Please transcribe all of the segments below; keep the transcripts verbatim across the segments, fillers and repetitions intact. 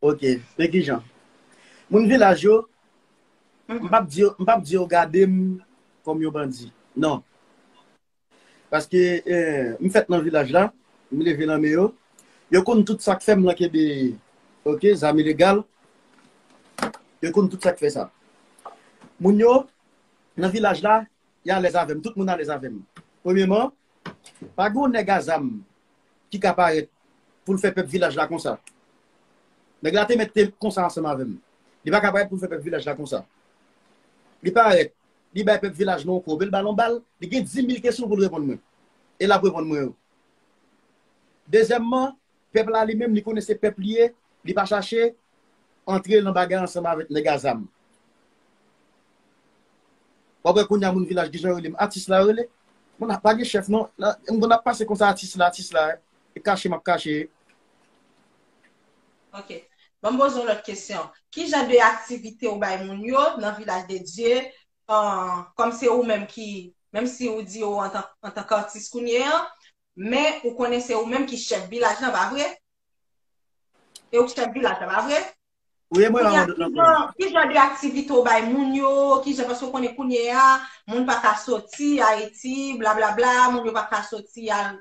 Ok, men ki jan? Moun vilaj yo, m p ap di yo, m p ap di yo gade m kòm yon bandi. Non. Paske eh, m fèt nan vilaj la, m leve nan men yo. Yo konn tout sa k fè m lan kenbe, ok, zam ilegal. Yo konn tout sa k fè sa. Moun yo, nan vilaj la, y alèz avè m. Tout moun alèz avè m. Premyeman, pa gen yon nèg a zam ki ka parèt pou l fè pèp vilaj la konsa. Nèg la te mèt te konsa ansanm avè m. Li pa ka parèt pou l fè pèp vilaj la konsa. Li parèt, li bay pèp vilaj la yon kob, e l ba l yon bal, li gen dis mil kesyon pou l reponn mwen. E l ap reponn mwen yo. Dezyèmman, pèp la li menm, li konnen se pèp li ye, li pa chache antre nan bagay ansanm avèk nèg a zam. W ap wè kounye a moun vilaj ki jan yo rele m. Atis la yo rele. Moun ap pa gen chèf non. Moun ap pase konsa atis la, atis la. E kache m ap kache. Ok. Ban m poze yon lòt kesyon. Ki jan de aktivite ou bay moun yo nan Vilaj de Dye? Kòm se ou menm ki, menm si ou di ou antan, antanke atis kounye an, men ou konnen se ou menm ki chèf vilaj lan, pa vre? E ou ki chèf vilaj la, pa vre? Wi, mwen la mwen dot nan konnen. Ki jan de aktivite ou bay moun yo, ki jan, paske ou konnen kounye a, moun pa ka soti Ayiti, blablabla, moun yo pa ka soti al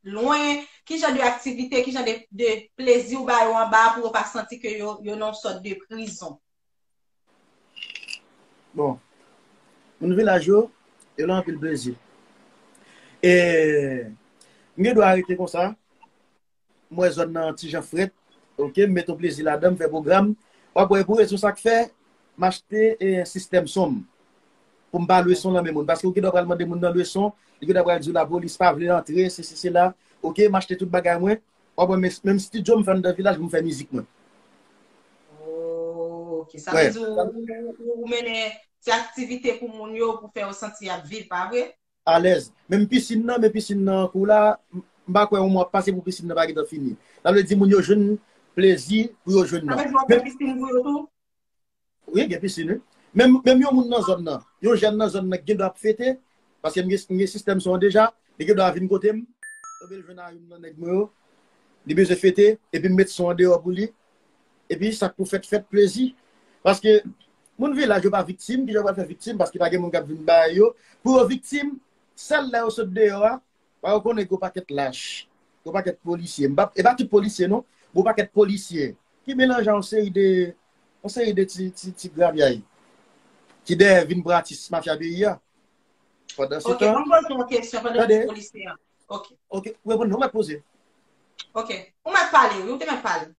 lwen. Ki jan de aktivite, ki jan de, de plezi ou ba yo anba pou yo pa santi ke yo, yo nan yon sòt de prizon? Bon, moun vilaj yo, yo lan anpil plezi. E m gen dwa rete konsa, m wè zòn nan ti jan frèt, ok, m met yon plezi ladan, m fè pwogram. W ap wè pou rezon sa k fè, m achte e, sistèm son m. Pou m pa lwe son nan men moun. Paske ou gen dwa pral mande moun nan lwe son, li gen dwa pral di w lapolis pa vle antre, sesi sela. Ok, m achte tout bagay mwen. W ap wè menm, menm estidyo m fè anndan vilaj pou m fè mizik mwen. Oh, ok. Sa vle di ou, ou, ou mennen ti aktivite pou moun yo, pou fè yo santi y ap viv, pa vre? Alèz. Menm pisin nan, men pisin nan kou la, m pa kwè yon mwa ap pase pou pisin nan pa gentan fini. Sa vle di moun yo jwenn plezi pou yo jwenn nan. Sa vle di w ap fè pisin pou yo tou? Wi, gen pisin, wi. Menm, menm yon moun nan zòn nan, yon jèn nan zòn nan ki gen dwa ap fete, paske m gen, m gen sistèm son an deja, li gen dwa vin kote m, ebyen l jwenn a youn nan nèg mwen yo, li bezwen fete, epi m met son an deyò pou li, epi sa k pou fèt fèt, plezi. Paske moun vilaj yo pa viktim, kijan yo pral fè viktim, paske pa gen moun k ap vin bay yo. Pou yo viktim, sèl lè yo sot deyò a, pa yo konnen gen yon pakèt lach, gen yon pakèt polisye. M pa, e pa tout polisye non, gen yon pakèt polisye ki melanje yon seri de, yon seri de ti, ti, ti grabyay ki dèyè vin pratis mafya peyi a. Pandan se tan, ban m poze yon kesyon pandan w di polisye a. Ok. Ok, ou reponn non, ou mèt poze. Ok. Ou mèt pale, wi, ou te mèt pale.